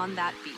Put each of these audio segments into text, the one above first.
on that beat.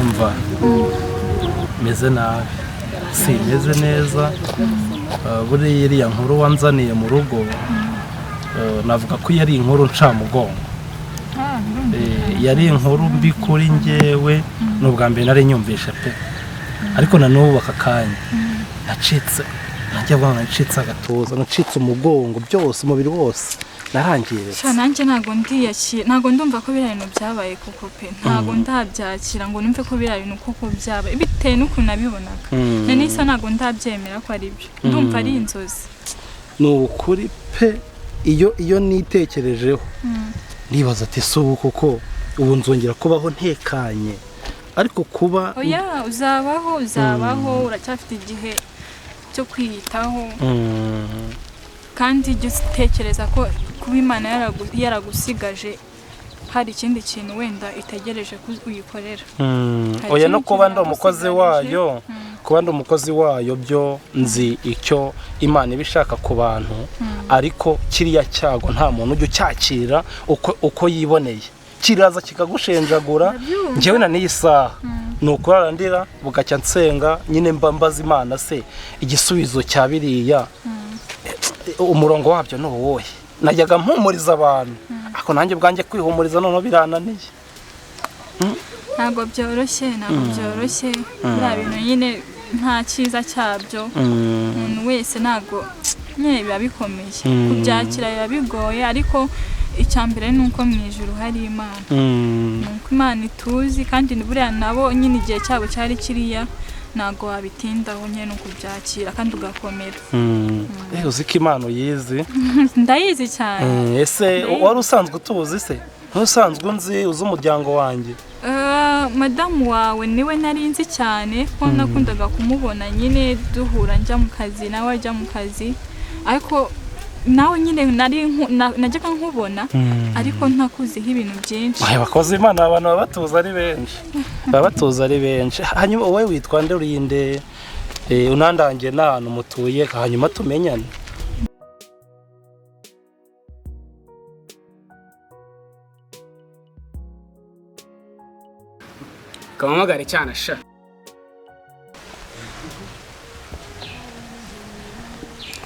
Umva, meze nabi, simeze neza. Buriya iriya nkuru wanzaniye mu rugo, navuga ko yari inkuru ncamugongo. Yari inkuru mbi kuri njyewe. Ni ubwa mbere nari nyumvishe pe, ariko na n'ubu aka kanya nacitse, najya avuga ngo nacitse agatuza, nacitse umugongo, byose, umubiri wose narangiritse. Sha, nanjye ntabwo ndiyakira, ntabwo ndumva ko biriya bintu byabaye koko pe. Ntabwo ndabyakira ngo numve ko biriya bintu koko byabaye, bitewe n'ukuntu nabibonaga. Na nisa ntabwo ndabyemera ko ari byo, ndumva ari inzozi. Ni ukuri pe, iyo nitekerejeho nibaza ati: "Si ubu koko ubu nzongera kubaho ntekanye?" Ariko kuba Oya, uzabaho, uzabaho, uracyafite igihe cyo kwiyitaho. Kandi jya utekereza ko kuba Imana yaragusigaje hari ikindi kintu wenda itegereje ko uyikorera. Hari Oya, no ikindi kuba kintu ndi umukozi yagusigarije. wayo, kuba ndi umukozi wayo byo nzi icyo Imana iba ishaka ku bantu, ariko kiriya cyago nta muntu ujya ucyakira uko yiboneye, kiraza kikagushenjagura. Ndabyumva. Njyewe na n'iyi saha ni ukurara ndira, bugacya nsenga nyine, mba mbaza Imana se igisubizo cya biriya, umurongo wabyo ni uwuhe? Najyaga mpumuriza abantu, ariko nanjye ubwanjye kwihumuriza noneho birananiye. Ntabwo byoroshye, ntabwo byoroshye. Biriya bintu nyine nta cyiza cyabyo, umuntu wese ntabwo nyine, biba bikomeye kubyakira, biba bigoye. Ariko icya mbere ni uko mu ijuru hari Imana, ni uko Imana ituzi, kandi buriya nabo nyine igihe cyabo cyari kiriya, ntabwo wabitindaho nyine, ni ukubyakira kandi ugakomera. Uzi ko Imana uyizi? Ndayizi cyane. Ese Ndayizi. wari usanzwe utuzi se? Ntusanzwe unzi, uzi umuryango wanjye? Madamu wawe niwe nari nzi cyane, ko nakundaga kumubona nyine duhura, njya mu kazi nawe ajya mu kazi, ariko nawe nyine nari najyaga nkubona, ariko ntakuziho ibintu byinshi. Aya bakozi Imana, abantu baba batuzi ari benshi, baba batuzi ari benshi. Hanyuma wowe witwa nde, urinde, unandangiye n'ahantu mutuye, hanyuma tumenyane. Kampamagare cyane sha.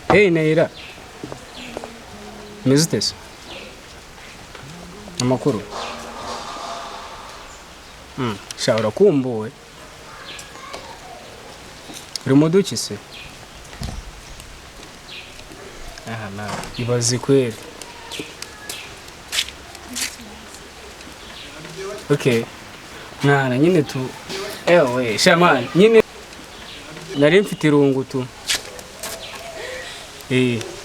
Hey Neyira, umeze ute se? Amakuru? Sha, urakumbuwe. Uri mu duki se? Aha nawe ibaze kweri. Okay, mwana nyine tu, ewe shamani nyine nari mfite irungu tu.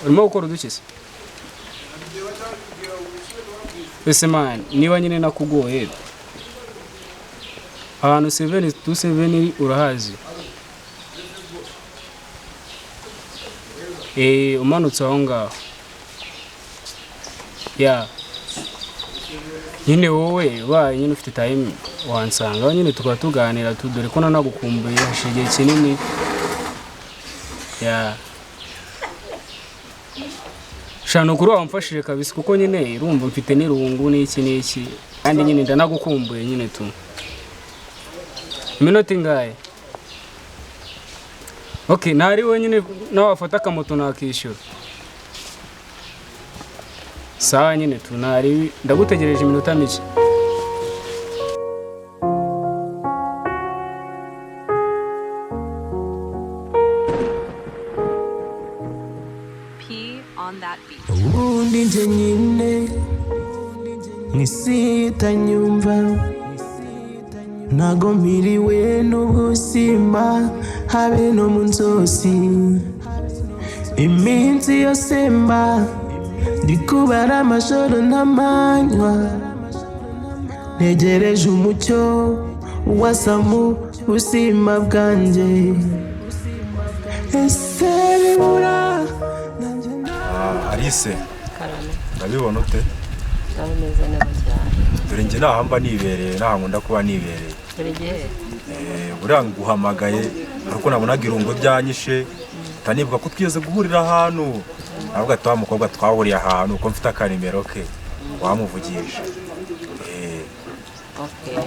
Urimo gukora uduki se? Ese man, niba nyine nakugoye, ahantu 7 to 7 urahazi? Umanutse aho ngaho ya nyine, wowe ubaye nyine ufite time wansanga nyine tukaba tuganira tu, dore ko nanagukumbuye, hashize igihe kinini. Ya shana, ukuri wamfashije kabisa, kuko nyine urumva mfite n'irungu n'iki n'iki, kandi nyine ndanagukumbuye nyine tu. Iminota ingahe? Okay, ntari wenyine, nawe wafata akamoto nakishyura. Sawa nyine tu, ntari ndagutegereje iminota mike. P on that beat. Ubundi njye nyine mu isi itanyumva, ntago mpiriwe n'ubuzima, habe no mu nzozi. Iminsi yose mba Ndi kubara amajoro n'amanywa, ntegereje umucyo wasa mu buzima bwanjye. Ese bibura nanjye? Alice. Karame. Ndabibona ute? Nawe meze neza cyane. Dore njye ntaho mba nibereye, ntaho nkunda kuba nibereye. Buri gihe. Buriya nguhamagaye ariko nabonaga irungu ryanyishe, utanibuka ko twigeze guhurira ahantu, navuga ati wa mukobwa twahuriye ahantu, ko mfite akanimero ke wamuvugisha. Okay,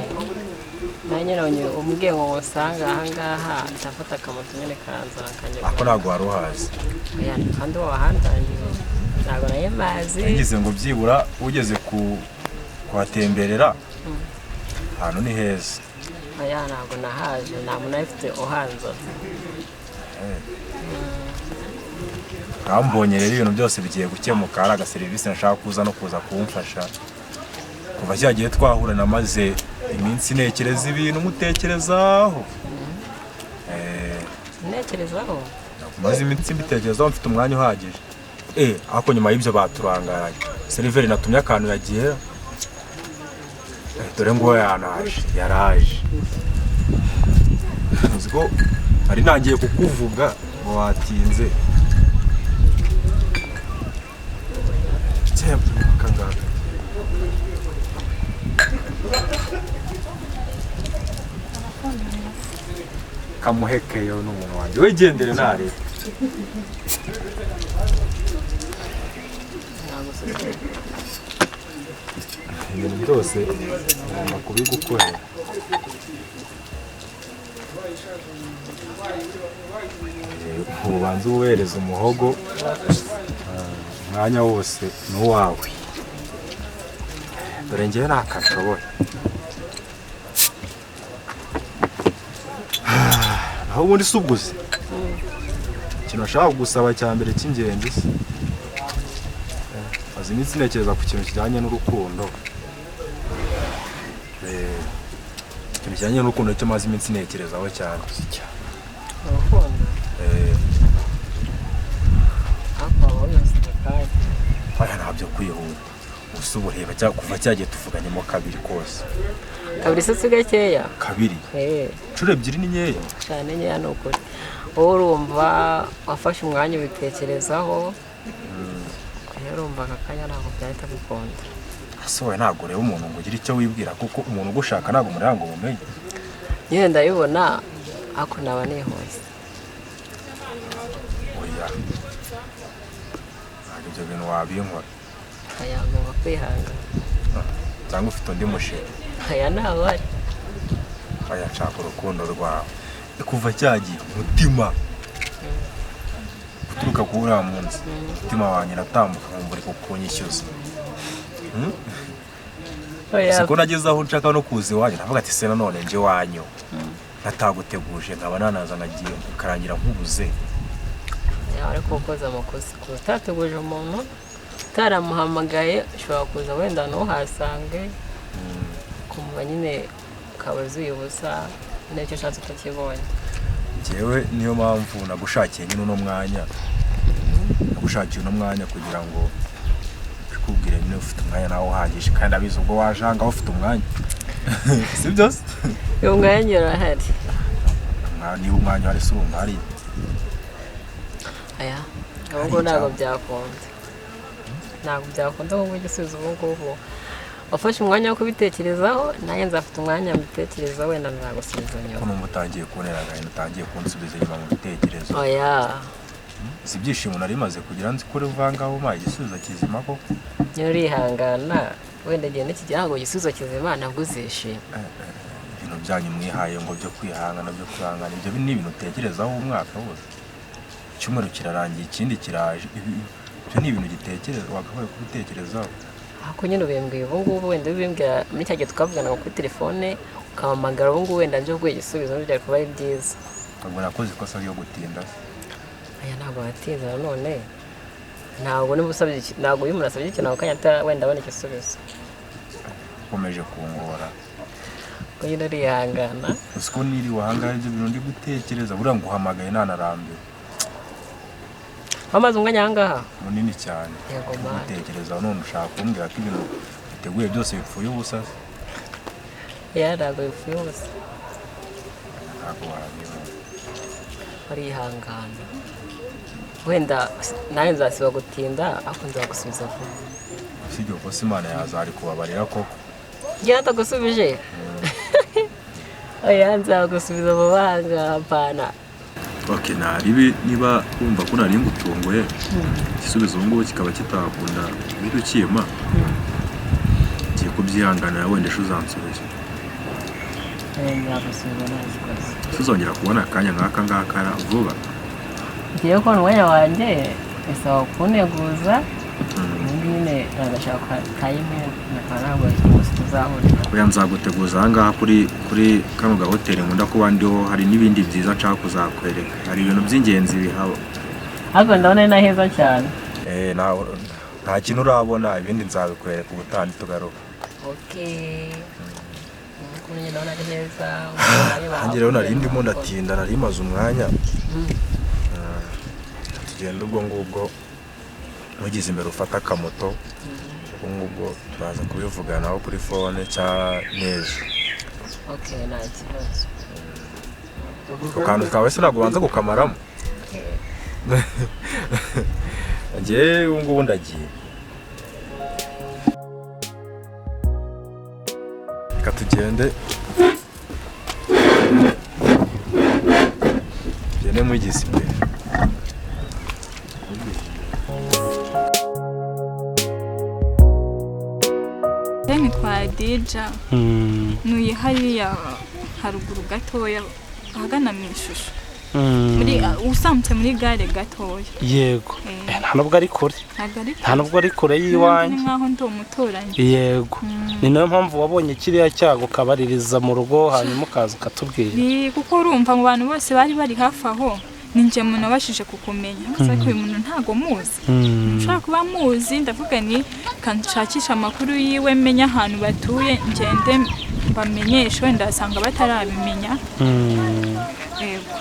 nanjye nabonye umbwiye ngo usanga ahangaha, ndafata akamoto nyine karanzana Ako kanyura. ntabwo wari uhazi? Oya, kandi uwo wahandangiye ntabwo nayo mazi. Ngize ngo byibura ugeze ku kuhatemberera, ahantu ni heza. Oya, ntabwo nahaje, nta muntu afite uhanzana. Urambonye rero, ibintu byose bigiye gukemuka. Hari agaserivisi nashaka kuza no kuza kumfasha. Kuva cya gihe twahura, namaze iminsi ntekereza ibintu mutekerezaho. Ntekerezaho. Maze iminsi mbitekerezaho, mfite umwanya uhagije. Ariko nyuma y'ibyo baturangaranye, seriveri natumye akantu yagiye. Dore nguwo yanaje, yaraje. Uzi ko nari ntangiye kukuvuga ngo watinze? Aka ngaka. Kamuhekeyo n'umuntu wanjye wigendere ntarebe. Ibintu byose ngomba kubigukorera. Ubanza uwuhereza umuhogo, umwanya wose ni uwawe. Dore njyewe ntakashoboye. Aho ubundi si ubwo uzi ikintu nashaka kugusaba cya mbere cy'ingenzi se? Maze iminsi ntekereza ku kintu kijyanye n'urukundo. Ikintu kijyanye n'urukundo cyo maze iminsi ntekerezaho cyane. Urukundo? Ariko waba wihuse ako kanya. Aya ntabyo kwihuta gusa, ubu reba kuva cyagiye tuvuganyemo kabiri kose. Kabiri se si gakeya? Kabiri? Inshuro ebyiri ni nkeya. Cyane, nkeya ni ukuri. Wowe urumva wafashe umwanya ubitekerezaho, rero urumva aka kanya ntabwo byahita bikunda. Ese wowe ntabwo ureba umuntu ngo ugire icyo wibwira? Kuko umuntu ugushaka ntabwo umureba ngo umumenye. Nyine ndabibona, ariko naba nihuse. Oya, ntabwo ibyo bintu wabinkora. Aya, ngomba kwihangana. Cyangwa ufite undi mushinga? Aya, ntawe ari. Oya, nshaka urukundo rwawe. Kuva cyagiye umutima guturuka kuri uriya munsi, umutima wanjye uratambuka nkumva uri kukunyishyuza. Oya. Siko nageze aho nshaka no kuza iwanyu, ndavuga ati se nanone nje iwanyu nataguteguje, nkaba nanaza nkagiye bikarangira nkubuze. Yaba ariko ukoze amakosa kuba utateguje umuntu, utaramuhamagaye. Ushobora kuza wenda ntuhasange, kumva nyine ukaba uzuye ubusa n'icyo ushatse utakibonye. Njyewe niyo mpamvu nagushakiye nyine uno mwanya, nagushakiye uno mwanya kugira ngo mbikubwire nyine ufite umwanya nawe uhagije, kandi abizi ubwo waje aha ngaha ufite umwanya, si byo se? Uyu mwanya urahari. Niba umwanya uhari se, urumva hari Aya, ahubwo ntabwo byakunda, ntabwo byakunda kuko igisubizo ubu ngubu wafashe umwanya wo kubitekerezaho, nanjye nzafata umwanya mbitekerezaho, wenda nzagusubiza Ko nyuma. numva utangiye kubonera agahinda, utangiye kunsubiza inyuma mu bitekerezo. Oya. Si ibyishimo nari maze kugira, nzi ko uvangaho umpaye igisubizo kizima koko. Nyine urihangana, wenda igihe nikigera ntabwo igisubizo kizima, ntabwo uzishima. Ibintu byanyu mwihaye ngo byo kwihangana, byo kwihangana, ibyo ni ibintu utekerezaho umwaka wose. Icyumweru kirarangiye, ikindi kiraje. Ibyo ni ibintu ugitekereza, wakabaye kubitekerezaho. Ariko nyine ubimbwiye ubu ngubu, wenda ubimbwira muri cya gihe twavuganaga kuri telefone, ukampamagara ubu ngubu, wenda nje kuguha igisubizo, byari kuba ari byiza. Ubwo nakoze ikosa ryo gutinda? Aya, ntabwo watinze nanone. Ntabwo niba usabye ntabwo iyo umuntu asabye ikintu ako kanya wenda abona igisubizo. Ukomeje kungora. Ubwo nyine urihangana. Uzi ko niriwe ahangaha ibyo bintu ndi gutekereza? Buriya nguhamagaye nanarambiwe. Wamaze umwanya aha ngaha? Munini cyane. Yego mani. Gutekereza none ushaka kumbwira ko ibintu biteguye byose bipfuye ubusa? Ya, ntabwo bipfuye ubusa. Ntabwo wabibona. Warihangana. Wenda nawe nzasiba gutinda, ariko nzagusubiza vuba. Usibye ko se Imana yazari kubabarira koko. Njye natagusubije? Oya, nzagusubiza vuba aha ngaha pana. Ok, naribi niba wumva ko nari ngutunguye, igisubizo ubu ngubu kikaba kitakunda guhita ukima, ngiye kubyihanganira, wenda ejo uzansubiza. Nzagusubiza nta kibazo. Tuzongera kubona akanya nk'aka ngaka vuba? Ngiye kubona umwanya wanjye bisaba kunteguza, ubundi nyine nagashaka time nakaba ntabwo umunsi tuzahurira. Oya, nzaguteguza aha ngaha kuri kano gahoteli nkunda kuba ndiho. Hari n'ibindi byiza nshaka kuzakwereka, hari ibintu by'ingenzi bihaba. Ariko ndabona ari na heza cyane. Eh, nta kintu urabona, ibindi nzabikwereka ubutaha nitugaruka. Okay, ukuntu nyine ndabona ari heza. Nanjye rero nari ndimo ndatinda, nari maze umwanya. Tugenda ubwo ngubwo, ntugize imbere ufata akamoto, ubwo ngubwo turaza kubivuganaho kuri phone cya n'ejo. Okay, nta kibazo. Ako kantu kawe se ntabwo ubanza kukamaramo? Njyewe ubu ngubu ndagiye, reka tugende mugeze imbere. Nitwa Dija, ntuye hariya haruguru gatoya ahagana mu ishusho, muri usamutse muri gare gatoya. Yego. Nta nubwo ari kure. Ntabwo ari Nta nubwo ari kure ni y'iwanjye. nkaho ndi umuturanyi. Yego, ni nayo mpamvu wabonye kiriya cyago ukabaririza mu rugo, hanyuma ukaza ukatubwira. Ni kuko urumva mu bantu bose bari bari hafi aho, ni njye muntu wabashije kukumenya. Gusa ariko uyu muntu ntago muzi, nshobora kuba muzi. Ndavuga ni kanshakisha amakuru yiwe, menye ahantu batuye, ngende mbamenyeshe, wenda asanga batarabimenya. Yego.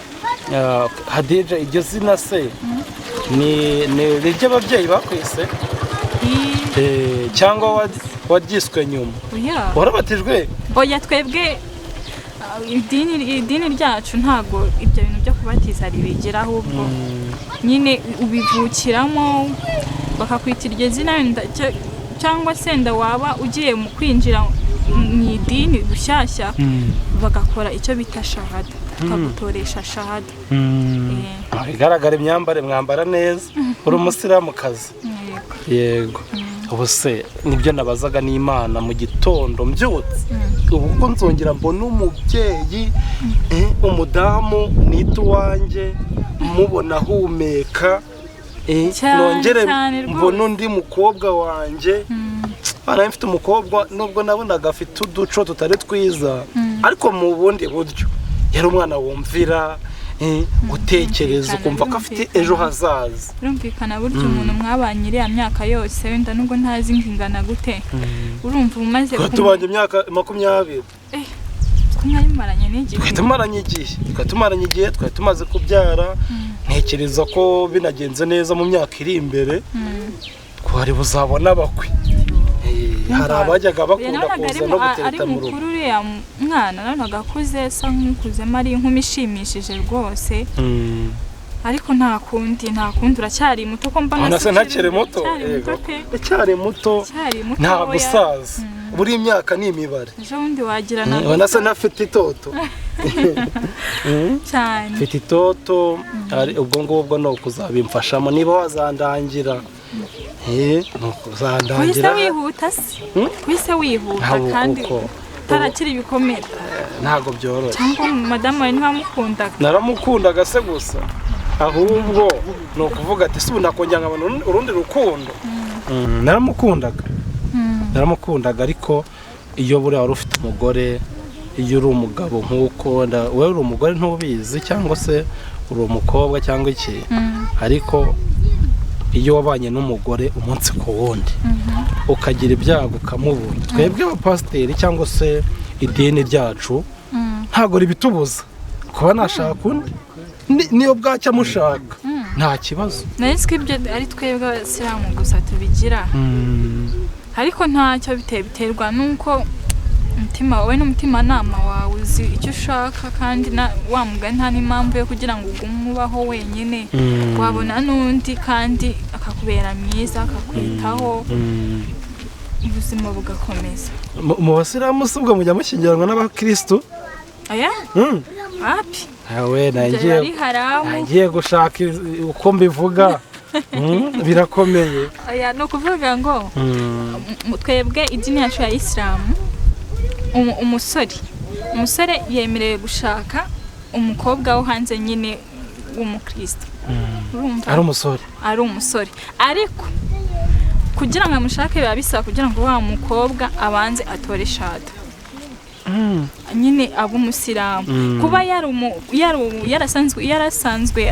Ah, Hadija, iryo zina se ni iry'ababyeyi bakwise cyangwa waryiswe nyuma? Oya. Warabatijwe? Oya, twebwe idini ryacu ntago ibyo bintu byo kubatiza ribigira, ahubwo nyine ubivukiramo bakakwita iryo zina, wenda cyangwa se nda waba ugiye mu kwinjira mu idini bushyashya, bagakora icyo bita shahada, bakagutoresha shahada. Bigaragara imyambare, mwambara neza, uri umusilamukazi. Yego. Yego. Ubu se nibyo nabazaga n'Imana mu gitondo mbyutse, ubu ko nzongera mbona umubyeyi, umudamu nita uwanjye, mubona ahumeka, Cyane, nongere cyane rwose. mbone undi mukobwa wanjye. Nari mfite umukobwa, nubwo nabonaga afite uduco tutari twiza, ariko mu bundi buryo yari umwana wumvira, utekereza, ukumva ko afite ejo hazaza. Birumvikana, burya umuntu mwabanye iriya myaka yose, wenda nubwo ntazi ngo ingana gute, urumva umaze Twari tubanye imyaka 20. Ko mwari mumaranye n'igihe. Twari tumaranye igihe, twari tumaranye igihe, twari tumaze kubyara. Ntekereza ko binagenze neza mu myaka iri imbere twari buzabona abakwe. Hari abajyaga Oya, bakunda nabonaga ari kuza no ari gutereta mu rugo. mukuru uriya mwana, nabonaga akuze, asa nk'ukuzemo, ari inkumi ishimishije rwose. Ariko nta kundi, nta kundi, uracyari muto ko mbona. Ubona se ntakiri muto? Uracyari muto Yego. pe. Ndacyari muto. Uracyari muto. Nta Oya. gusaza, buri imyaka ni imibare. Ejo bundi wagira na Ubona se ntafite itoto? Cyane. Mfite itoto. Ubwo ngubwo ni ukuzabimfashamo niba wazandangira. Ni Wihise ukuzandangira. wihuta se? Wihise wihuta Ntabwo kandi kuko utarakira ibikomere. Ntabwo byoroshye. Cyangwa madamu wawe ntiwamukundaga? Naramukundaga se gusa, ahubwo ni ukuvuga ati si ubu nakongera nkabona urundi rukundo. Naramukundaga, naramukundaga, ariko iyo buriya wari ufite umugore, iyo uri umugabo nk'uko wowe uri umugore ntubizi, cyangwa se uri umukobwa cyangwa iki, ariko iyo wabanye n'umugore umunsi ku wundi, ukagira ibyago ukamubura, twebwe abapasiteri cyangwa se idini ryacu ntabwo ribitubuza kuba nashaka undi. Niyo bwacya mushaka. Nta kibazo. Nari nzi ko ibyo ari twebwe abasilamu gusa tubigira, ariko ntacyo biterwa n'uko umutima wawe n'umutimanama wawe uzi icyo ushaka, kandi wa mugani nta n'impamvu yo kugira ngo ugume ubaho wenyine. Wabona n'undi kandi akakubera mwiza, akakwitaho, ubuzima bugakomeza. Mu basilamu si ubwo mujya mushyingiranwa n'abakirisitu? Aya, api. Awe, Ibyo nagiye ari haramu. Nagiye gushaka uko mbivuga. Birakomeye. Aya, ni ukuvuga ngo twebwe idini yacu ya isilamu, umusore yemerewe gushaka umukobwa wo hanze nyine w'umukristo. Urumva? Ari umusore. Ari umusore, ariko kugira ngo amushake biba bisaba kugira ngo wa mukobwa abanze atore shada nyine abe umusilamu. Kuba yarasanzwe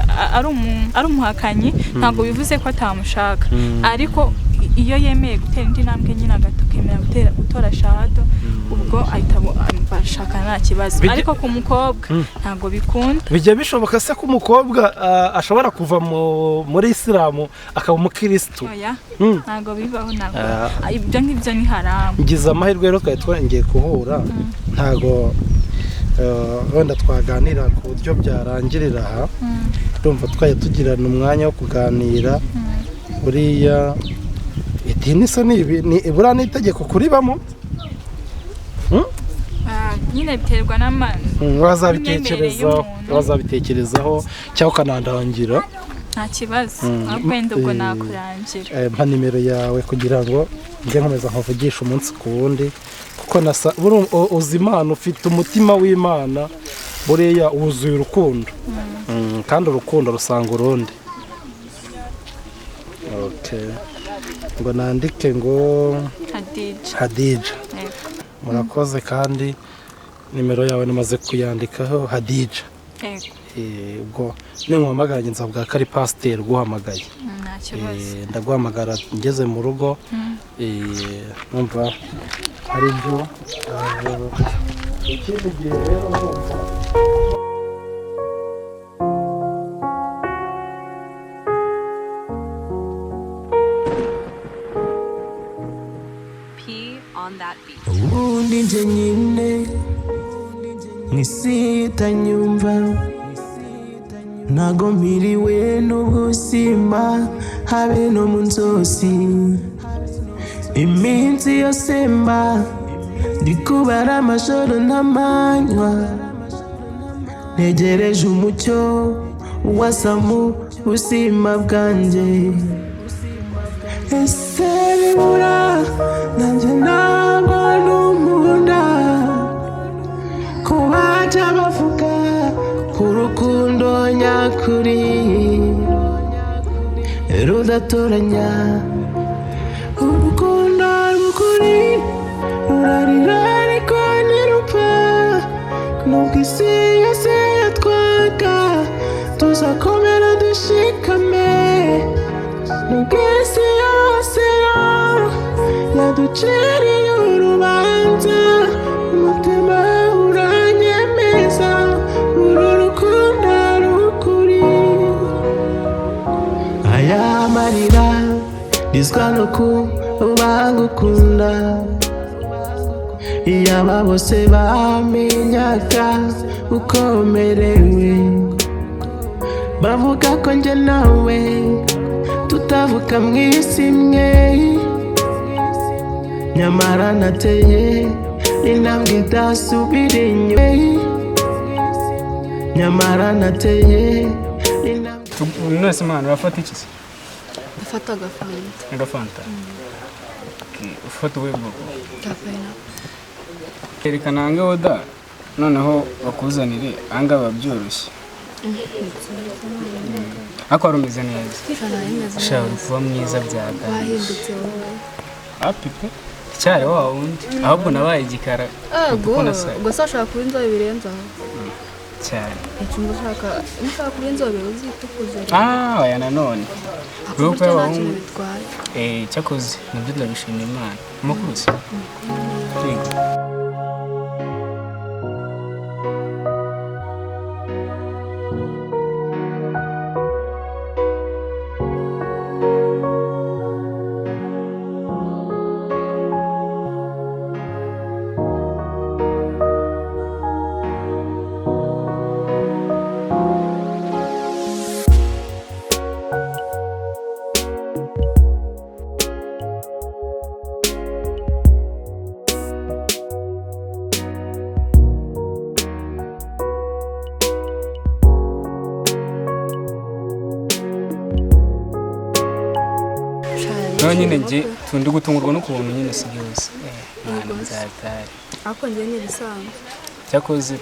ari umuhakanyi ntabwo bivuze ko atamushaka, ariko iyo yemeye gutera indi ntambwe nyine akemera gutora shahado, ubwo ahita bashaka nta kibazo. Ariko ku mukobwa ntabwo bikunda. Bijya bishoboka se ko umukobwa ashobora kuva muri isilamu akaba umukirisitu? Oya, ntabwo bibaho, ntabwo. Ibyo ngibyo ni haramu. Ngize amahirwe rero twari twongeye guhura, ntago wenda twaganira ku buryo byarangirira aha. Ndumva twajya tugirana umwanya wo kuganira. Buriya idini se ni buriya ni itegeko kuribamo? Nyine biterwa Wazabitekerezaho. n'imyemerere y'umuntu. Wazabitekerezaho cyangwa ukanandangira. Nta kibazo, ahubwo wenda ubwo nakurangira. Mpa nimero yawe kugira ngo njye nkomeza nkuvugishe umunsi ku wundi, kuko nasa uzi Imana, ufite umutima w'Imana, buriya wuzuye urukundo. Kandi urukundo rusanga urundi. Okay. Ngo nandike ngo Hadija. Hadija. Yego. Murakoze, kandi nimero yawe namaze kuyandikaho, Hadija. Yego. Ubwo ninkuhamagara nzavuga ko ari pasiteri uguhamagaye. Nta kibazo. Ndaguhamagara ngeze mu rugo. Numva ari byo. Ikindi gihe rero ndumva P on that beat. Ubundi nje nyine mw'isi itanyumva, ntago mpiriwe n'ubuzima habe no mu nzozi. Iminsi yose mba ndi kubara amajoro n'amanywa, ntegereje umucyo wasa mu buzima bwanjye. Ese bibura nanjye ntabwo n'umunda ku bajya bavuga ku rukundo nyakuri rudatoranya. Urukundo rw'ukuri rurarira ariko ntirupfa, nubwo isi yose yatwaka tuzakomera dushikame, nubwo isi yose yaduciriye urubanza, umutima uranyemeza uru rukundo rukuri. Aya marira ndizwa no kuba ngukunda, iyaba bose bamenyaga uko merewe, bavuga ko njye nawe tutavuka mu isi imwe, nyamara nateye intambwe idasubira inyuma, nyamara nateye intambwe. None se mwana, urafata iki se? Ndafata agafanta. Agafanta. Okay, ufata ubuhe bwoko? Ka pineapple. Erekana ahangaha oda, noneho bakuzanire ahangaha biba byoroshye. Ariko wari umeze neza. Imeze Sha, uri neza. kuba mwiza byaganje. Wahindutse wowe. Api pe, cyari wa wundi, ahubwo nabaye igikara. Ego, Kuko nasaye. ubwo se washaka kuba inzobe birenze aho? Cyane. Icyumba ushaka, ushaka kuba inzobe uzitukuze. Ah, oya nanone. Ako Group burya nta y'abahungu. kintu bitwaye. Cyakoze nabyo ndabishimira Imana. Amakuru se? Yego. Noneho nyine njye tundi gutungurwa n'ukuntu nyine usigaye usa. Mwana Yego se. nzatari. Ariko njye ni ibisanzwe. Cyakoze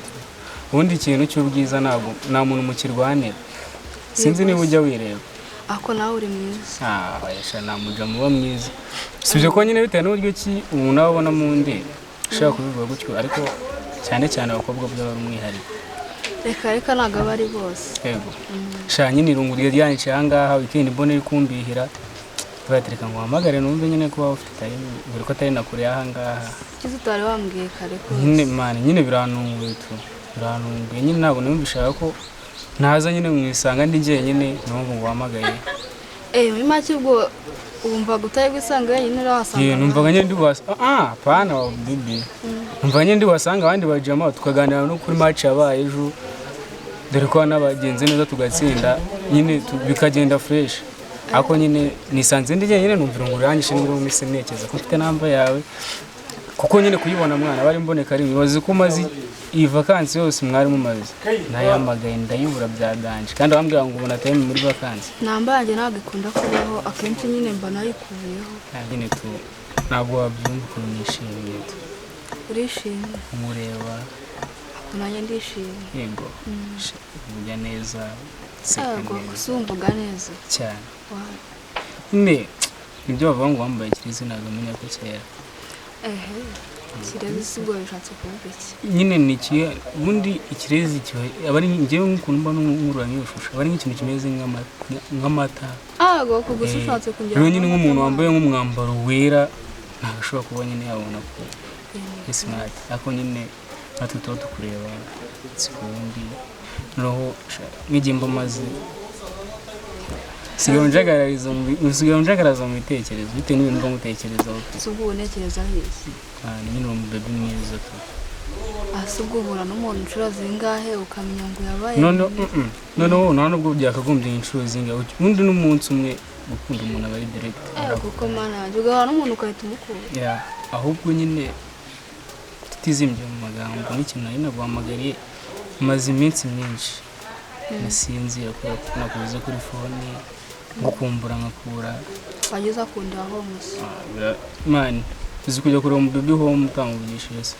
ubundi ikintu cy'ubwiza ntabwo nta muntu mukirwanira. Sinzi niba ujya wireba. Ariko nawe uri mwiza. Ah, oya nta muja muba mwiza. Sibyo ko nyine bitewe n'uburyo ki umuntu aba abona mu ndi ushobora kubivuga gutyo, ariko cyane cyane abakobwa byaba ari umwihariko. Reka reka ntabwo aba ari bose. Yego. Sha nyine irungu ryanyicaye aha ngaha weekend mbona iri kumbihira. Turatereka ngo uhamagare numve nyine ko waba ufite time, dore ko atari na kure y'aha ngaha. Icyiza utari wambwiye kare ko. Nyine man, nyine birantunguye tu. Birantunguye nyine ntabwo numvishaka ko ntaza nyine mwisanga ndi jyenyine numva ngo uhamagaye. Muri make ubwo wumvaga utari bwisanga wenyine urahasanga. Ye, numvaga nyine ndi buhasa pana wa bibi. Numvaga nyine ndi buhasanga abandi bajama tukaganira no kuri match yabaye ejo. Dore ko n'abagenze neza tugatsinda nyine bikagenda fresh. Ariko nyine nisanze ndi jyenyine numva irungu riranyishe nibwo mpise ntekereza ko mfite namba yawe. Kuko nyine kuyibona mwana bari mboneka rimwe bazi ko umaze iyi vacancy yose mwari mumaze. Nayahamagaye ndayibura byaganje kandi bambwira ngo ubona time muri vacancy. Namba yanjye ntabwo ikunda kubaho akenshi nyine mba nayikuyeho. Nyine tu ntabwo wabyumva ukuntu nishimiye tu. Urishimye? Kumureba. Ako nanjye ndishimye. Yego. Uvuga neza, seka Yego, neza. gusa wumvaga neza. Cyane. Wa- Nyine nibyo bavuga ngo wambaye ikirezi ntabwo amenya ko cyera. Ehe. Ikirezi si ubwo bishatse kuvuga iki? Nyine ni ikihe ubundi ikirezi kiba aba ari njyewe nk'ukuntu mba nkurura nk'iyo shusho aba ari nk'ikintu kimeze nk'amata. Yego, ko gusa ushatse kugira Rero nyine nk'umuntu wambaye nk'umwambaro wera ntabwo ashobora kuba nyine yabona ko ari smart, ariko nyine natwe tuba tukureba si ku wundi. Noneho n'igihe mba maze nsigaye njagarariza mu bitekerezo bitewe n'ibintu mba ngutekerezaho. Si ubwo unekereza heza. Nyine uri umubebi mwiza tu. Ese ubwo uhura n'umuntu inshuro zingahe ukamenya ngo yabaye? Noneho nta nubwo byakagombye inshuro zingahe, ubundi n'umunsi umwe gukunda umuntu aba ari direct. Kuko mana yanjye ugahura n'umuntu ugahita umukunda. Yeah, ahubwo nyine tutizimbye mu magambo n'ikintu nari naguhamagariye, maze iminsi myinshi nasinzira kubera ko nakubuze kuri fone, ngukumbura nkakura. Wageze akunda home se? Man, uzi kujya kureba umubebi home utamuvugishije se?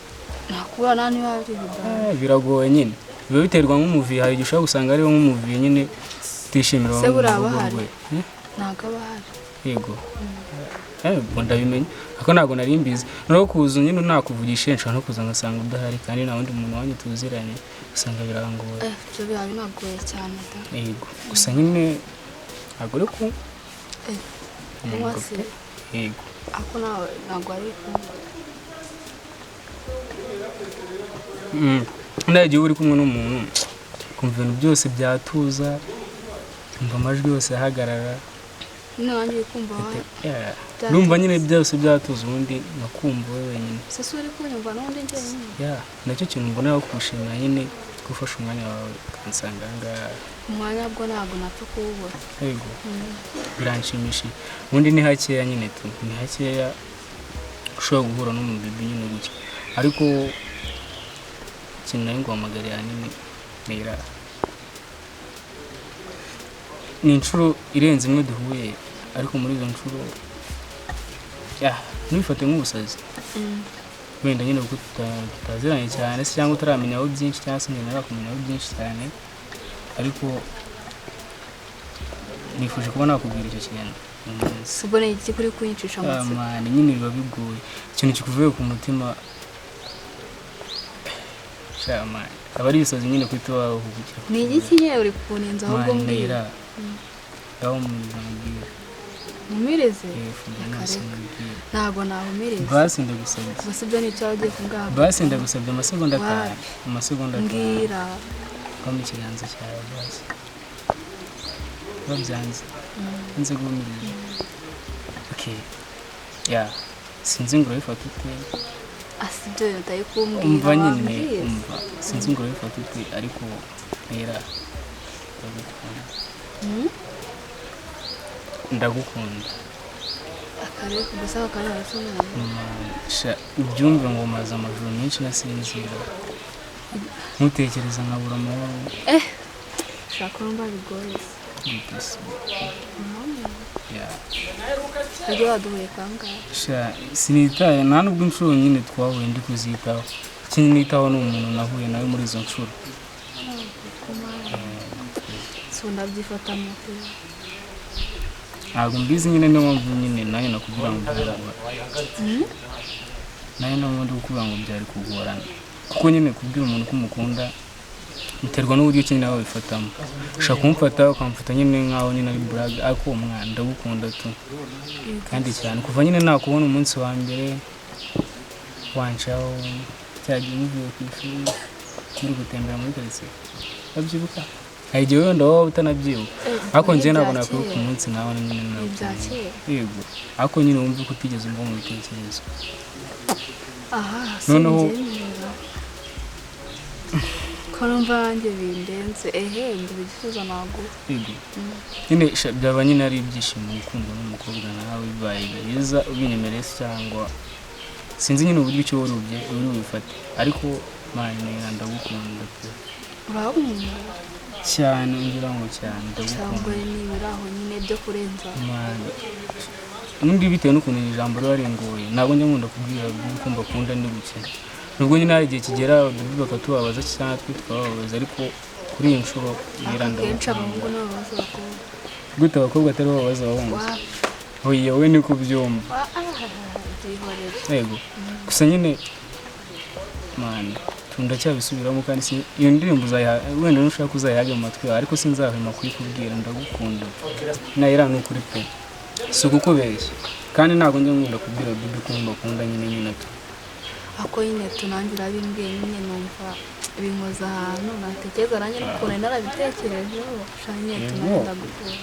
Nakubura nta niba ari ibidara. Biragoye nyine. Biba biterwa nk'umuvi, hari igihe ushobora gusanga ariwe nk'umuvi nyine utishimira Se wa buriya mu rugo aba ahari? rwe. Ntabwo aba ahari. Yego. Ubwo ndabimenya. Ariko ntabwo nari mbizi. Noneho kuza nyine nakuvugishije nshobora no kuza ngasanga udahari kandi nta wundi muntu wanyu tuziranye, usanga birangoye. Ibyo biba binagoye cyane da. Yego. Gusa nyine ntabwo uri ku Kunywa se? Yego. Ariko nawe ntabwo ari kunywa. Nawe igihe uba uri kumwe n'umuntu ukumva ibintu byose byatuza, ukumva amajwi yose ahagarara. Nyine nanjye uri kumva wawe. Urumva nyine byose byatuza ubundi nkakumva wowe wenyine. Se si uri kunyumva n'ubundi njyenyine? Yeah, nacyo kintu mbona aho kugushimira nyine ko ufashe umwanya wawe ukansanga aha ngaha. Umwanya bwo ntabwo napfa kuwubura. Yego. Biranshimishije. Ubundi ni hakeya nyine tu, ni hakeya ushobora guhura n'umubebi nyine gutya. Ariko ikintu nari nguhamagariye ahanini ni iriya. Ni inshuro irenze imwe duhuye, ariko muri izo nshuro ntubifate nk'ubusazi. Wenda nyine kuko tutaziranye cyane se cyangwa utaramenya aho byinshi cyangwa se njye ntarakumenya aho byinshi cyane, ariko nifuje kuba nakubwira icyo kintu. Si ubwo ni iki kuri kunyicisha amatsiko? Man, nyine biba bigoye. Ikintu kikuvuye ku mutima. Sha man, aba ari ibisazi nyine kuhita wahugukira. Ni igiki nyine uri kunenza ahubwo Man, mbwira? ndahira. Ngaho mumiriza mubwire. Mumirize? Funga amaso mubwire. Ntabwo nahumiriza. Basi ndagusabye. Gusa ibyo ni icyo ugiye kumbwira. Basi ndagusabye amasegonda atanu. Wapi? Amasegonda atanu. Mbwira. Kwamo ikiganza cyawe basi. Babyanze. Nze guhumiriza. Okay. Yeah. Sinzi ngo urabifata ute. Asi ibyo bintu utari kumbwira. Umva nyine, wambwira. umva. Sinzi ngo urabifata ute ariko rera. Ndagukunda. Ndagukunda. Akarere gusa akarere arasomana. Sha ubyumve ngo maze amajoro menshi nasinzira. Ntutekereza nkabura amahoro. Shaka urumva bigoye. Yeah. Ujya waduhuye kangahe? Sha, sinitaye nta nubwo inshuro nyine twahuye ndi kuzitaho. Ikindi nitaho ni umuntu nahuye nawe muri izo nshuro. So ndabyifata mu Ntabwo mbizi nyine, niyo mpamvu nyine nawe nakubwira ngo byaragora. Nawe niyo mpamvu ndi kukubwira ngo byari kugorana, kuko nyine kubwira umuntu ko umukunda biterwa n'uburyo ki nawe wifatamo. Ushobora kumufata ukamufata nyine nkaho nyine ari burage, ariko uwo mwana ndagukunda tu kandi cyane. Kuva nyine nakubona umunsi wa mbere wancaho, cyagiye muvuye ku ishuri muri gutembera muri karitsiye, urabyibuka? Hari igihe wenda waba utanabyibuka, ariko njyewe ntabwo nakwibuka umunsi nawe nyine Ibya nakubonye. kera. Yego, ariko nyine wumve ko utigeze umva mu bitekerezo. Aha, Noneho- sinbyemera. Ko numva nanjye bindenze, ehe, mbura igisubizo naguha. Yego. Nyine byaba nyine ari ibyishimo gukundwa n'umukobwa nawe, bibaye byiza ubinyemereye se cyangwa sinzi nyine uburyo icyo uri bubifate, ariko mani ndagukunda pe. Urankunda Cyane, ngira ngo cyane cyangwa ndagukunda. nibura aho nyine byo kurenza. Mani, ubundi bitewe n'ukuntu iri jambo riba ringoye, ntabwo njya nkunda kubwira ko mbakunda ndi gukina. Nubwo nyine hari igihe kigera abadubi bakatubabaza cyangwa twe tukababaza, ariko kuri iyi nshuro ngira Ariko akenshi abahungu ndagukunda. nibo babaza abakobwa. Gute abakobwa atari bo babaza abahungu? Wapi? Oya, wowe niko ubyumva. Byihorere. Yego. Gusa nyine mani ndacyabisubiramo kandi iyo ndirimbo uzayiha wenda nushaka uzayihabwe mu matwi yawe, ariko sinzahwema kuyikubwira ndagukunda. Nayira ni ukuri pe. Si ukukubeshya. Kandi ntabwo njya nkunda kubwira Bibi ko mbakunda nyine nyine tu. Ako nyine tunange urabimbwiye nyine numva binkoza ahantu natekereza nanjye n'ukuntu nari narabitekerejeho. Sha nyine Yego. tunange ndagukunda.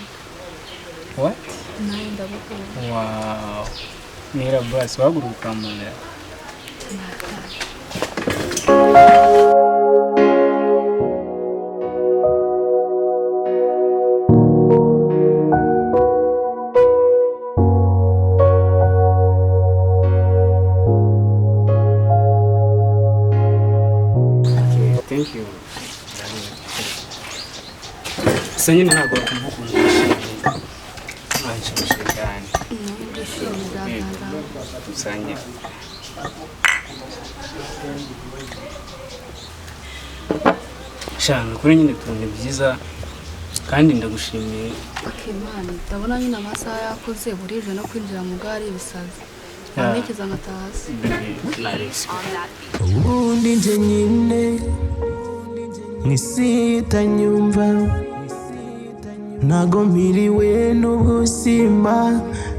What? Nanjye ndagukunda. Wow. Nira basi wahaguruka ukampobera. Nataha. Okay, thank you. Gusa nyine ntabwo wakumva ukuntu wishimye. Wanshimishije cyane. Ndishimye byagaragara. Gusa nyine. Shana, kuri nyine utuntu byiza kandi ndagushimiye. Akimana, ndabona nyine amasaha yakuze, burije no kwinjira mu gare ibisazi. Yeah. Ntekereza nkataha hasi. Baby, Alex. On that beat. Ubundi nje nyine mw'isi itanyumva, ntago mpiriwe n'ubuzima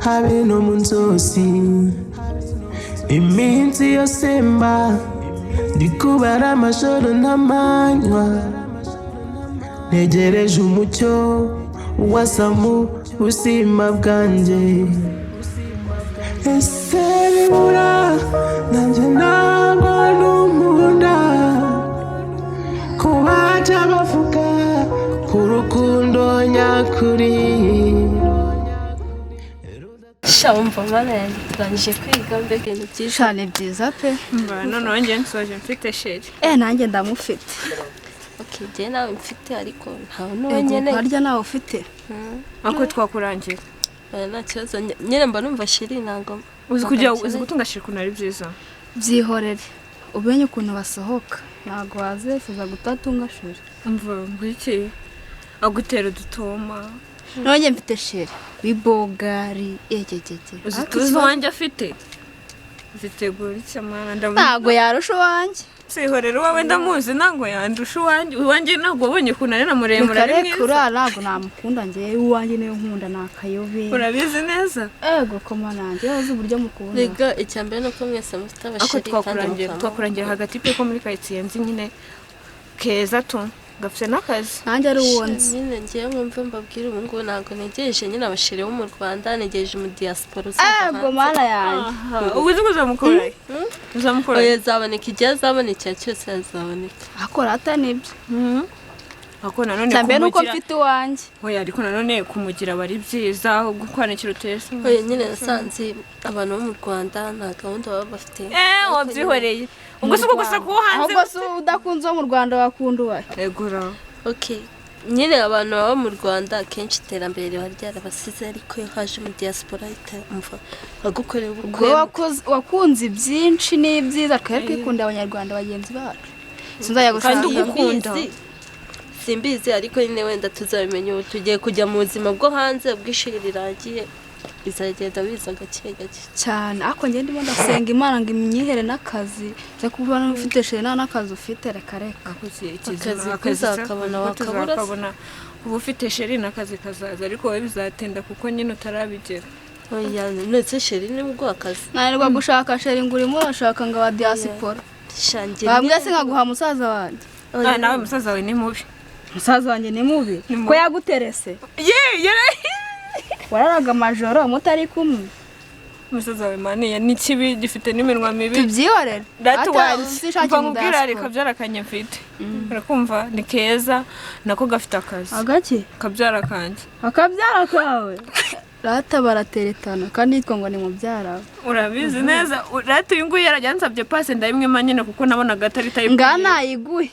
habe no mu nzozi. Iminsi yose mba ndi kubara amajoro n'amanywa, ntegereje umucyo wasa mu buzima bwanjye. Ese bibura nanjye ntabwo n'umunda kubaca bavuga ku rukundo nyakuri. Sha wumva mana yanjye turangije kwiga, mbega ibintu byinshi. Sha ni byiza pe. Mba noneho njye nsoje mfite sheri. Eh, nanjye ndamufite. Okay, njye nawe mfite ariko ntawe n'uwo Ego, nkeneye. harya nawe ufite. Ako twakurangira. Oya, nta kibazo nyine mba numva sheri ntabwo Uzi kujya ntabwo uzi nkeneye. gutunga sheri ukuntu ari byiza. Byihorere. Umenye ukuntu basohoka. Ntabwo wazifuza gutatunga sheri. Umva ngwiki agutera udutoma. Nanjye mfite sheri. Wibogari ekekeke. Uzi tuzi uwanjye afite. Zitegura iki mwana ndamuzi. Ntabwo yarusha uwanjye. Sihorera uwawe ndamuzi ntabwo yandusha uwanjye. Uwanjye ntabwo wabonye ukuntu ari na muremure Reka ari reka mwiza. uriya ntabwo namukunda njyewe, uwanjye niwe nkunda ni akayobe. Urabizi neza. Ego koma nanjye uzi uburyo mukunda. Rega icya mbere ni uko mwese mufite Ako abasheri kandi twakurangira mukaba twakurangira hagati pe ko muri karitsiye nzi nyine keza tu gafite n'akazi. Nanjye ari uwo nzi. Nyine ngewe mwumve mbabwire, ubu ngubu ntabwo ntegereje nyine abasheri bo mu Rwanda, ntegereje umu diaspora uzava Ego hanze. mana yanjye. Ubu uzi ko uzamukora? Uzamukora? Oya, azaboneka igihe azabonekera cyose azaboneka. Akora ata nibyo. Ako nanone Icya mbere ni uko kumugira mfite uwanjye. Oya, ariko nanone kumugira aba ari byiza gukwanikira utese. Oya nyine nasanze abantu bo mu Rwanda nta gahunda baba bafite. Eh, wabyihoreye. Ubwo si uko gusa kuwo hanze. Ahubwo si udakunze uwo mu Rwanda wakunda uwahe. Egura. Okay. Nyine abantu baba mu Rwanda akenshi iterambere riba ryarabasize, ariko iyo haje mu diaspora umva bagukorera ubukwe. Wakunze byinshi n'ibyiza, twari twikunda abanyarwanda bagenzi bacu. Sinzajya Kandi gushaka ugukunda. Simbizi, ariko nyine wenda tuzabimenya ubu tugiye kujya mu buzima bwo hanze, ubw'ishuri rirangiye bizagenda biza gake gake. Cyane, ariko njye ndimo ndasenga Imana ngo imyihere n'akazi, nze kuba ufite chéri nta n'akazi ufite, reka reka. Akazi kuzakabona wakabura se. Wakabona uba ufite chéri n'akazi kazaza, ariko wowe bizatinda kuko nyine utarabigera. Oya, ndetse chéri ni ubwo akazi. Nanirwa gushaka chéri ngo urimo urashaka ngo aba diaspora. Shange. Bambwe se nkaguha musaza wanjye? Ah, nawe musaza wawe ni mubi. Musaza wanjye ni mubi Ni mubi. Ko yaguterese? Ye yara. Wararaga amajoro mutari kumwe. Musaza wawe maniya ni kibi, gifite n'iminwa mibi. Tubyihorere. Data Ata wanjye uzishakira mva mu nkubwira, diaspora. reka byara mfite, urakumva, ni keza nako gafite akazi. Agaki? Kabyara kanjye. Akabyara kawe? Rata barateretana kandi yitwa ngo ni mubyara we. Urabizi neza rata uyu nguyu yarajya ansabye pase ndayimwima nyine kuko nabonaga atari type. Ngana ayiguhe.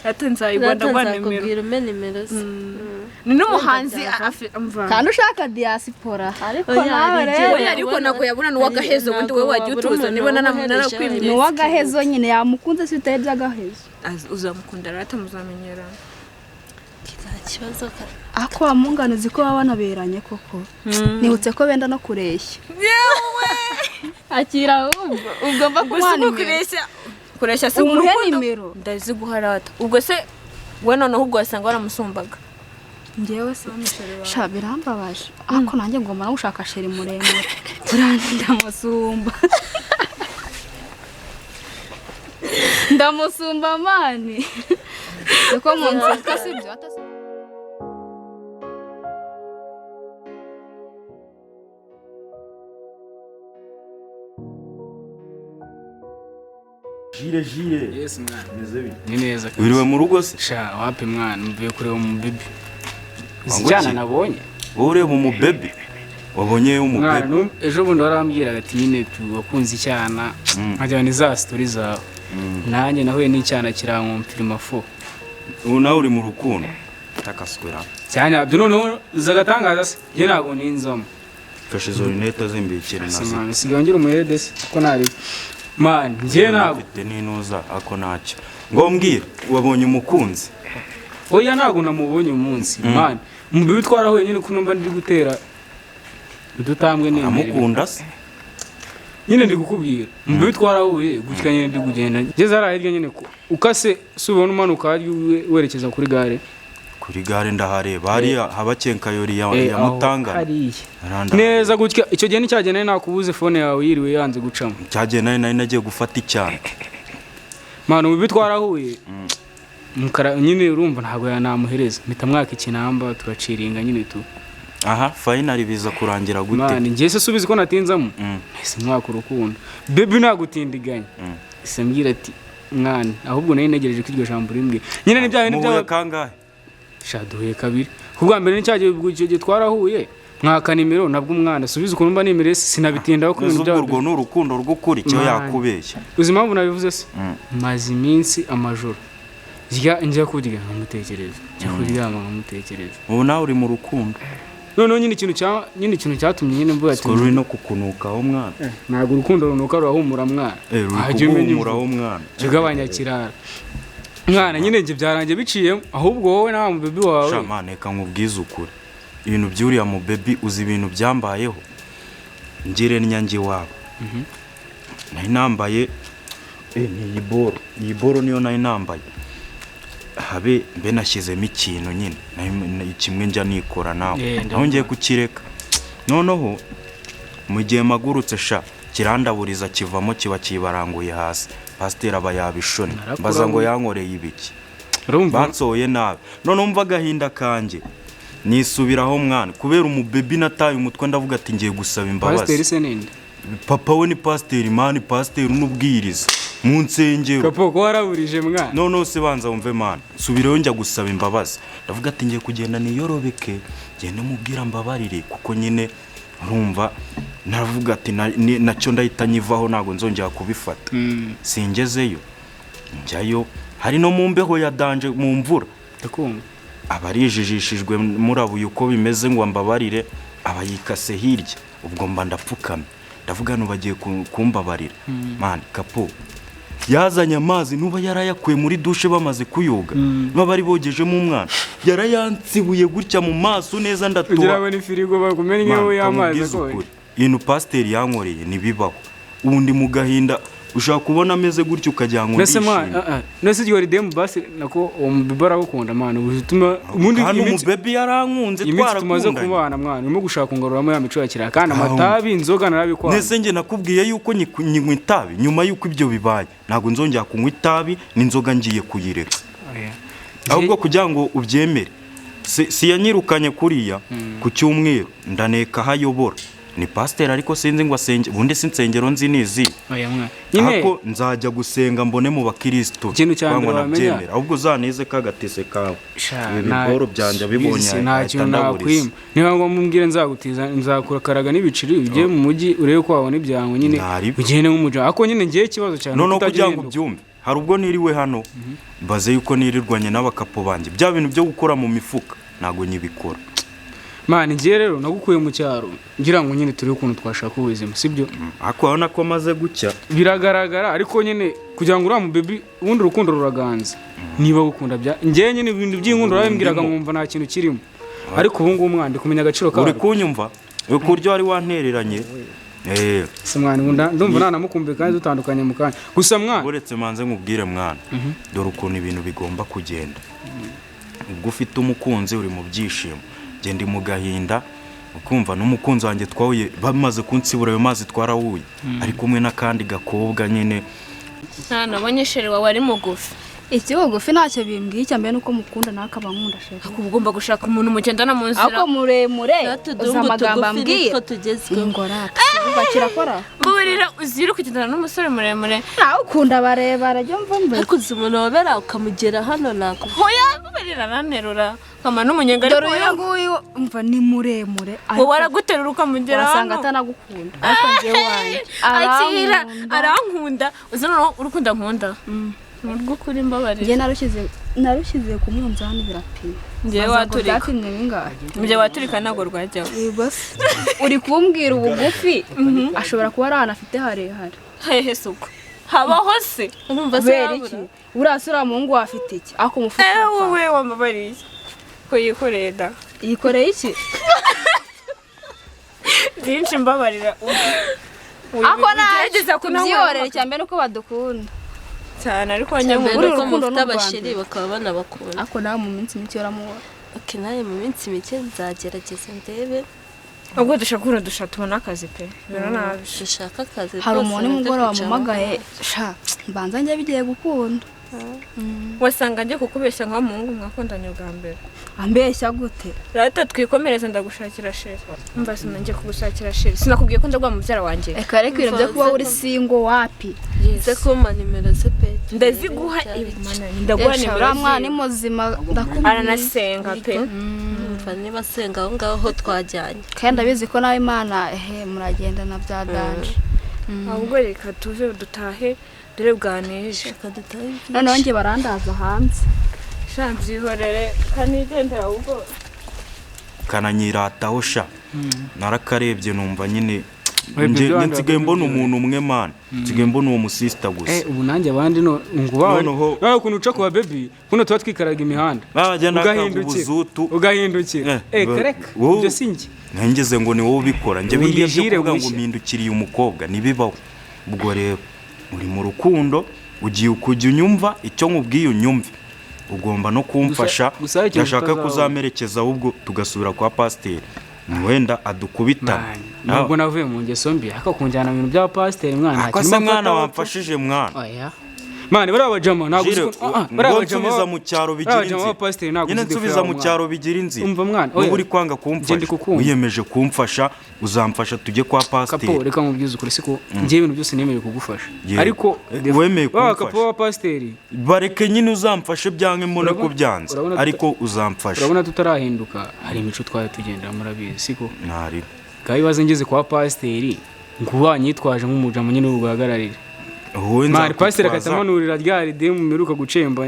Rata nzayigwa, Rata ndaguha nimero. nzakubwira umpe nimero ze. Ni n'umuhanzi umva. Kandi ushaka diaspora, ariko Oya, nawe hari igihe rero. Oya, ariko ntabwo yabura n'uw'agahezo, ubundi wowe wajya Ntabwo utuza wabura niba umuntu narakwimye. Ni uw'agahezo nyine, yamukunze si bitari iby'agahezo. Uzamukunda rata, muzamenyerana. Nta kibazo Ako wamungana, uzi ko baba banaberanye koko? Nibutse ko benda no kureshya. Akira ahubwo ugomba Gusa kumuha ubwo nimero. kureshya si Umuhe urukundo. nimero. Ndaziguha rata, ubwo se we noneho ubwo wasanga waramusumbaga. Njyewe se sha birambabaje, ariko nanjye ngomba no gushaka chéri muremure, buriya ndamusumba, ndamusumba man, kuko mu nseka sibyo. Jire jire. Yes mwana. Meze bite? Ni neza kabisa. Wiriwe mu rugo se? Sha wapi mwana, mvuye kureba mu baby. Wangu Icyana iki? nabonye. Wowe ureba umubebe? Wabonye Mwana, umubebe? ejo bundi warambwiraga ati nyine wakunze icyana, nkajya ni za story zawe. Nanjye nahuye n'icyana kirankumfirima fo. Ubu nawe uri mu rukundo. Takaswera. Cyane byo noneho zagatangaza se. Njye ntabwo ninzamo. Fashe izo lunette zimbikire Se nazo. mwana, sigaye ngira umuhede se kuko nari. Man, njye ntabwo Mfite n'inuza ako ntacyo. Ngo mbwira, wabonye umukunzi? Oya, ntabwo namubonye umunsi. Man, umubibi twarahuye nyine ko numva ndi gutera udutambwe n'imbere. Uramukunda se? Nyine ndi kukubwira, umubibi twarahuye gutya nyine ndi kugenda. Ngeze hariya hirya nyine ukase si ubona umanuka harya werekeza kuri gare. Kuri gare ndahareba. Hariya haba kenkayori ya, ya Aho Mutangana. hariya. Aranda. Neza gutya, icyo gihe nticyagenda nakubuze phone yawe yiriwe yanze gucamo. Cyagiye nari nagiye gufata icyana. Man, umubibi twarahuye. Mukara nyine urumva ntabwo yanamuhereza. Mpita mwaka ikinamba turaciringa nyine tu. Aha, finally biza kurangira gute? Man, njye se subizi ko natinzamo. Mm. Ese mwaka urukundo. Baby nagutindiganya. Ese mbwira ati mwana, ahubwo nari ntegereje ko iryo jambo rimbwira. Nyine ni bya bintu Muhuye byaba kangahe? Sha duhuye kabiri. Ku bwa mbere nicyagiye ubwo icyo gihe twarahuye. Mwaka nimero nabwo umwana subiza ukuntu mba nimereye sinabitindaho ku Neza bintu ubwo byaba. urwo ni urukundo rw'ukuri cyo Man. yakubeshya. Uzi impamvu nabivuze se? Mm. Maze iminsi amajoro. Njya kurya nkamutekereza. Njya kuryama nkamutekereza. Ubu nawe uri mu rukundo. Noneho nyine ikintu cya nyine ikintu cyatumye nyine mvuga ati Siko ruri no kukunukaho mwana. Ntabwo urukundo runuka rurahumura mwana. Eh, ruri Wajya umenya kuguhumuraho imvugo. mwana. Jya ugabanya kirara. Mwana nyine njye byarangiye biciyemo, ahubwo wowe na wa mubebi wawe. Sha man, reka nkubwize ukuri. Ibintu by'uriya mubebi, uzi ibintu byambayeho. Ngire nyange iwabo. Nari nambaye ni iyi boro. Iyi boro niyo nari nambaye. Habe mbe nashyizemo ikintu nyine. Kimwe njya nikora nawe. Aho ngiye kukireka. Noneho mu gihe mpagurutse sha kirandaburiza kivamo kiba kibaranguye hasi. Pasiteri aba yabishonye. Mbaza ngo yankoreye ibiki. Urumva? Bansohoye nabi. Noneho mva agahinda kanjye. Nisubiraho mwana kubera umubebi nataye umutwe, ndavuga ati ngiye gusaba Pasiteri imbabazi. se ninde? Papa we ni pasiteri man, pasiteri n'ubwiriza mu nsengero. Kapo ko waraburije mwana. Noneho se banza wumve man, subirayo njya gusaba imbabazi. Ndavuga ati ngiye kugenda niyorobeke, ngende mubwira mbabarire kuko nyine urumva naravuga ati nacyo ndahita nyivaho ntabwo nzongera kubifata. Singezeyo njyayo hari no mu mbeho ya danger mu mvura. Ndakumva. Aba arijijishijwe murabuye uko bimeze ngo ambabarire, aba yikase hirya. Ubwo mba ndapfukamye, ndavuga ngo bagiye kumbabarira. Man, kapo yazanye amazi, nuba yarayakuye muri dushe bamaze kuyoga, baba bari bogejemo umwana, yarayansibuye gutya mu maso neza ndatuba. Kugira ngo ni firigo bakumennyeho y'amazi akonje. Ibintu pasiteri yankoreye ntibibaho. Ubu ndi mu gahinda, ushaka kubona ameze gutya ukagira ngo ndishimye. Nese iryo ridemu basi nako uwo mubebi aragukunda mwana, utuma ubundi umubebi yarankunze twarakundanye. Tumaze kubana mwana, urimo gushaka kungaruramo ya mico ya kera, kandi amatabi inzoga narabikwanga. Nese njye nakubwiye yuko nyinywa itabi, nyuma yuko ibyo bibaye ntabwo nzongera kunywa itabi n'inzoga ngiye kuyireka. Ahubwo kugira ngo ubyemere, si yanyirukanye kuriya ku cyumweru ndaneka hayobora. Ni pasiteri ariko sinzi ngo asenge, ubundi si insengero nzi nizi. Ariko nzajya gusenga mbone mu bakristo cyangwa nabyemera. Ahubwo uzanize kagatese kawe. Ibi biboro byanjye bibonye nta kintu nakwima. Niba ngo mumbwire nzagutiza nzakurakaraga n'ibiciri ugiye mu mujyi urebe ko wabona ibyango nyine ugende nk'umuja. Ariko nyine ngiye ikibazo cyane none kugira ngo ubyumve. Hari ubwo niriwe hano mbaze yuko nirirwanye n'abakapo banjye, bya bintu byo gukora mu mifuka ntago nyibikora. Mani ngiye rero nagukuye mu cyaro ngira ngo nyine turi ukuntu twashaka ubuzima, sibyo? Ariko urabona ko maze gucya biragaragara, ariko nyine kugira ngo uriya mubebi ubundi urukundo ruraganza. Niba gukunda bya ngiye nyine ibintu by'inkundo urabimbwiraga nkumva nta kintu kirimo, ariko ubu ngubu mwana ndi kumenya agaciro kawe. Uri kunyumva ku buryo wari wantereranye. Si mwana ndumva nanamukumbuye kandi dutandukanye mu kanya. Gusa mwana uretse manze nkubwire mwana, dore ukuntu ibintu bigomba kugenda. Ubwo ufite umukunzi uri mu byishimo, ndi mu gahinda, ukumva n'umukunzi wanjye twahuye bamaze kunsibura ayo mazi twarahuye, ari kumwe n'akandi gakobwa nyine. Nta nabonye sheri wawe ari mugufi. Iki bugufi ntacyo bimbwiye, icya mbere nuko mukunda nakaba nkunda sheri. Ugomba gushaka umuntu mugendana mu nzira. Ako muremure uza amagambo ambwira ingorate bakirakora. Mbabarira uzira kugendana n'umusore muremure. Nawe ukunda barebara jya mva mbe. Ariko uzi umuntu wabera ukamugera hano nako. Hoya mbabarira nanterura kama n'umunyenga ariko uyu nguyu umva ni muremure. Wowe araguterura ukamugera hano. Wasanga atanagukunda. Ariko njye wanjye akira arankunda. Uzi noneho urukunda nkunda. Nurwukuri mbabarira. Ngiye narushyize ku munzani birapima. Ngiye waturika. Byapimwe bingahe? Ngiye waturika ntago rwajyaho. Yego se. Uri kumbwira ubugufi ashobora kuba ari ahantu afite harehare. Hehe suko. Habaho se. Urumva se iki? Urasura muhungu afite iki? Ako mufuka. Wowe wambabariye. Ko yikoreye da. Yikoreye iki? Byinshi mbabarira. Ako nagerageza kubyiyorera cyane nuko badukunda. Cyane ariko nyankunda uri urukundo n'abashiri bakaba banabakunda. Ako nawe mu minsi mike uramubona. Okay, nawe mu minsi mike nzagerageza ndebe. Ubwo dushaka dusha tubona akazi pe. Biro nabi. Dushaka akazi. Hari umuntu nimugoroba wampamagaye sha mbanza njye bigiye gukunda. Wasanga njye kukubeshya nka muhungu mwakundanye ubwa mbere. Ambeshya gute? Rata twikomereze ndagushakira sheri. Umva sinanjye kugushakira sheri. Sinakubwiye ko ndagwa mubyara wanjye. Eka reka ibintu byo kuba uri single wapi? Ze kuma nimero ze pe. Ndaziguha imana ndaguha nimero. Uriya mwana ni muzima ndakubwiye. Aranasenga pe. Umva niba asenga aho ngaho ho twajyanye. Kandi ndabizi ko nawe Imana ehe muragendana bya danje. Ahubwo reka tuve dutahe dore bwaneje. Noneho njye barandaza hanze. Sha byihorere kanigendera ahubwo. Kananyirataho sha. Narakarebye numva nyine nje nsigaye mbona umuntu umwe man. Nsigaye mbona uwo musista gusa. Ubu nanjye abandi no ngubaho. Noneho ukuntu uca kuba baby kuno tuba twikaraga imihanda. Ugahindukira. Kareka. Ibyo sinjye. Nangeze ngo ni wowe ubikora. Nje biriya byo kuvuga ngo mpindukiriye umukobwa nibibaho. Ubwo rero uri mu rukundo ugiye kujya unyumva icyo nkubwiye unyumve. Ugomba no kumfasha. Ndashaka kuzamerekeza ahubwo tugasubira kwa pasiteri. Wenda adukubita. Nubwo navuye mu ngeso mbi ariko kunjyana mu bintu bya pasiteri mwana. Ako se mwana wamfashije mwana. Oya. Mani bari abajama ntabwo bari abajama mu cyaro bigira inzira. Nyine nsubiza mu cyaro bigira inzira. Umva mwana. Nubu uri kwanga kumfasha. Wiyemeje kumfasha uzamfasha tujye kwa pasiteri. Kapo reka mubwize ukuri siko ngiye ibintu byose nemeye kugufasha. Ariko wemeye kumfasha. Kapo wa pasiteri. Bareke nyine uzamfashe byange mbone ko byanze. Ariko uzamfasha. Urabona tutarahinduka hari imico twaye tugendera murabizi siko. Ntari. Gayibaze ngeze kwa pasiteri ngubanyitwaje nk'umujama nyine uguhagararira. Mari pasiteri akatamanurira ryari demu miruka gucemba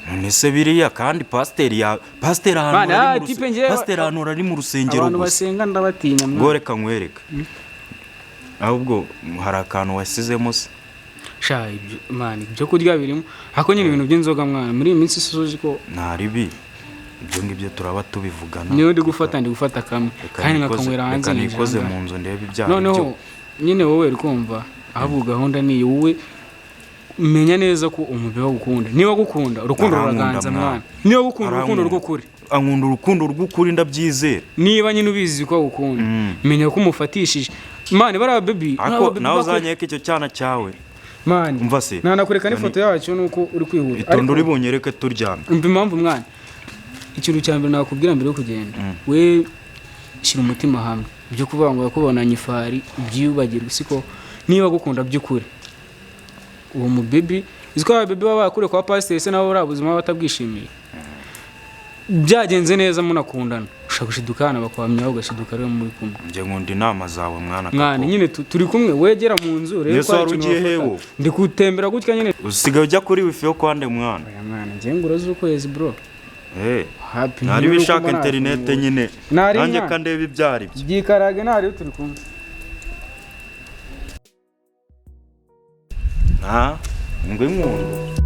None se biriya kandi pasiteri ya pasiteri ahantu Mana, ari mu tipe njyewe- pasiteri ahantu ari mu rusengero Abantu gusa. basenga ndabatinya mwana. Ngo reka nkwereke. Ahubwo hari akantu wasizemo se? Sha ibyo man, ibyo kurya birimo, ariko nyine ibintu by'inzoga mwana, muri iyi minsi suzi ko Nta ribi, ibyo ngibyo turaba tubivugana. Niyo ndi gufata, ndi gufata kamwe Reka kandi nikoze- nkakanywera hanze reka nikoze ninjira. mu nzu ndebe ibyaha. Noneho byo. nyine wowe uri kumva, ahubwo gahunda ni iyo, wowe menya neza ko umubiri agukunda. Niba agukunda urukundo Arankunda, ruraganza mwana. mwana, niba agukunda urukundo Arankunda. rw'ukuri. Ankunda urukundo rw'ukuri, ndabyizera. Niba nyine ubizi ko agukunda, menya ko umufatishije mani bariya baby. Ariko nawe uzanyereke icyo cyana cyawe. Mani, umva se, nanakureka n'ifoto yacyo nuko uri kwihuta. Itonde, Ariko- uri bunyereke turyamye. Umva impamvu mwana, ikintu cya mbere nakubwira mbere yo kugenda, we shyira umutima hamwe. Ibyo kuvuga ngo yakubonanye ifari byiyubagirwe, siko? Niba agukunda by'ukuri uwo mubebi, uzi ko ababebi baba bakuriye kwa pasiteri se nabo buriya buzima baba batabwishimiye. Byagenze neza munakundana, ushobora gushiduka hano bakwamyaho, ugashiduka rero muri kumwe. Njye nkunda inama zawe mwana. Mwana nyine turi kumwe, wegera mu nzu rero Yesu, ko hari wari ikintu ugiye wafata. hewo? Ndi gutembera gutya nyine. Usigaye ujya kuri wifi yo kwande mwana? Mwana, njye ngura z'ukwezi bro. Eh, Happy ntari New Year, bishaka kuko interinete nyine. Nari Nanjye mwana. kandeba ibyo ari byo. Byikarage ntari turi kumwe. Nta ngo inkunda.